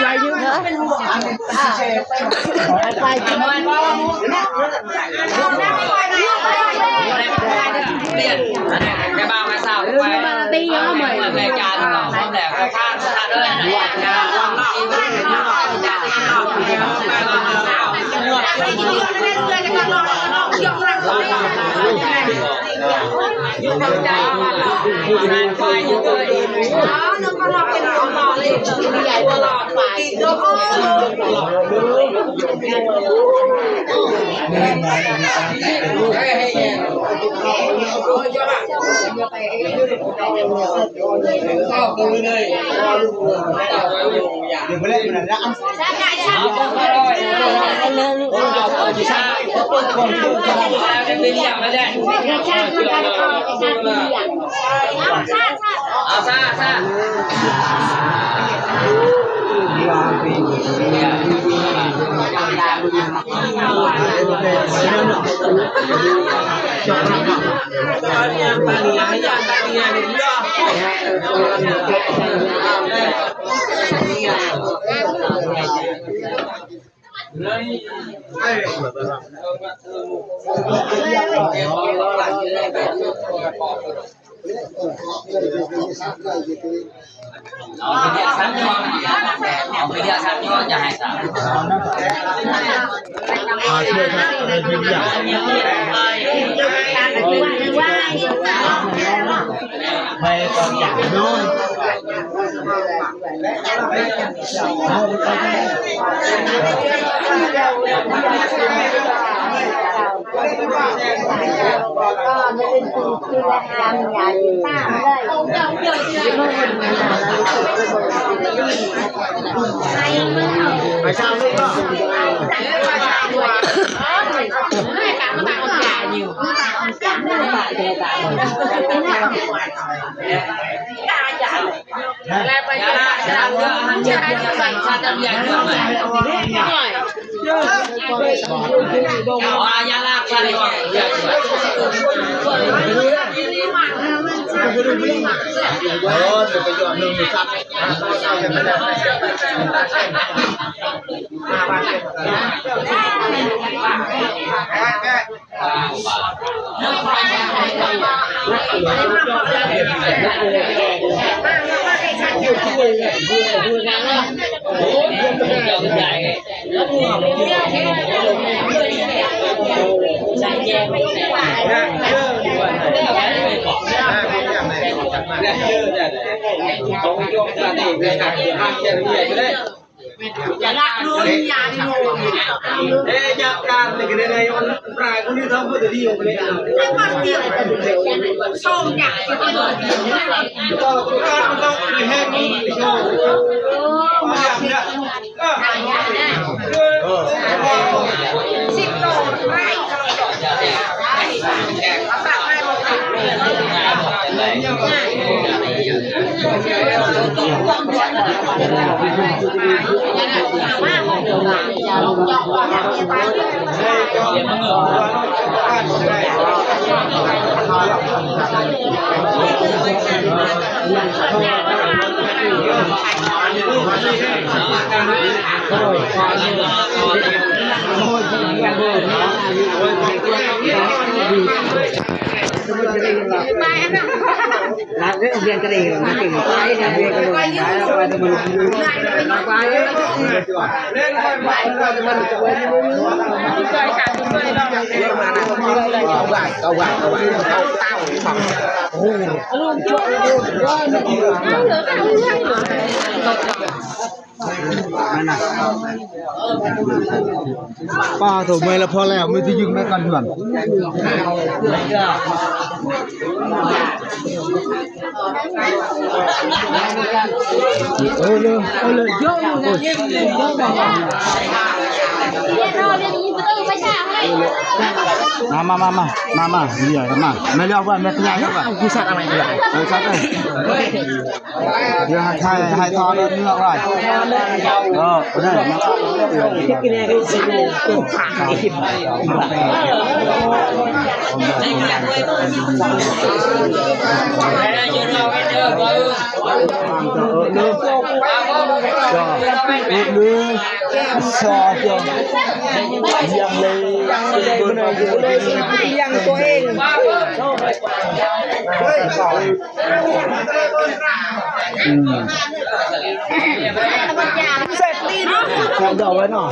ໄປຢູ່ເນາະ ໄປຢູ່ ປ້າໂຖ ເມື່ອຍແລ້ວ ພໍແລ້ວ ມື້ທີ່ຢືນໄວ້ກ່ອນເພື່ອນ. ມາ ມາ ມາ ມາ ມາ ມາ ເລືອກມາ ແມ່ເລືອກວ່າ ແມ່ພະຍາເລືອກວ່າ ຜູ້ຊາຍເອົາໄວ້ເລືອກ ເອີ ຊາຍເອີຍ ດຽວໃຫ້ ໃຫ້ ໃຫ້ທອດເລືອກໄວ້ ເອີ ເອີ ເອີ. ຈະເຮັດມືຊອດ ຈະ ຍັງເລີຍ ຍັງຕົວເອງ ອືມ ແຊບດີເນາະ ຄວາມດອກໄວ້ເນາະ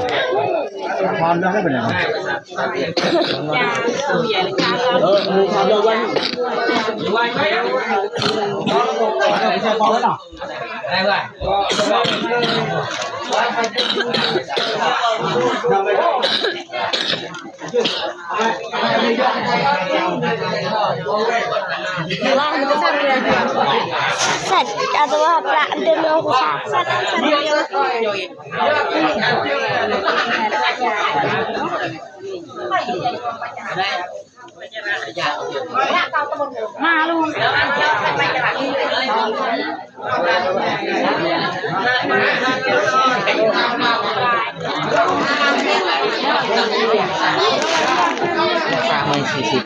ຄວາມດອກໄວ້ເປັນຫຍັງ? ເອີ ຄວາມດອກໄວ້ ຄວາມດອກໄວ້ເນາະ. ມາລຸງ ສາມຮ້ອຍສີ່ສິບ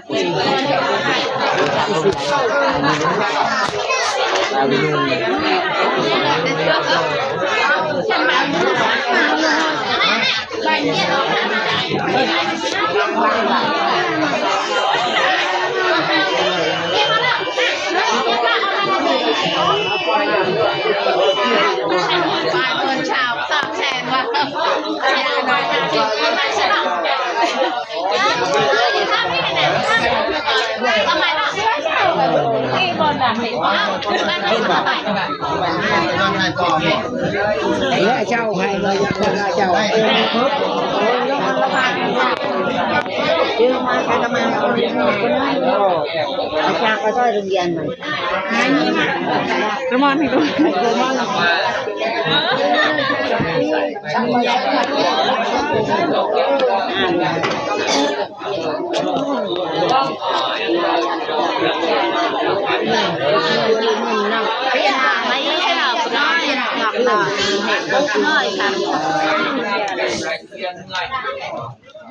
ເຈົ້າໃຫ້ເຈົ້າ ຈາກໄປຊ່ອຍໂຮງຮຽນມັນ ລະມອນໃຫ້ດູ ເ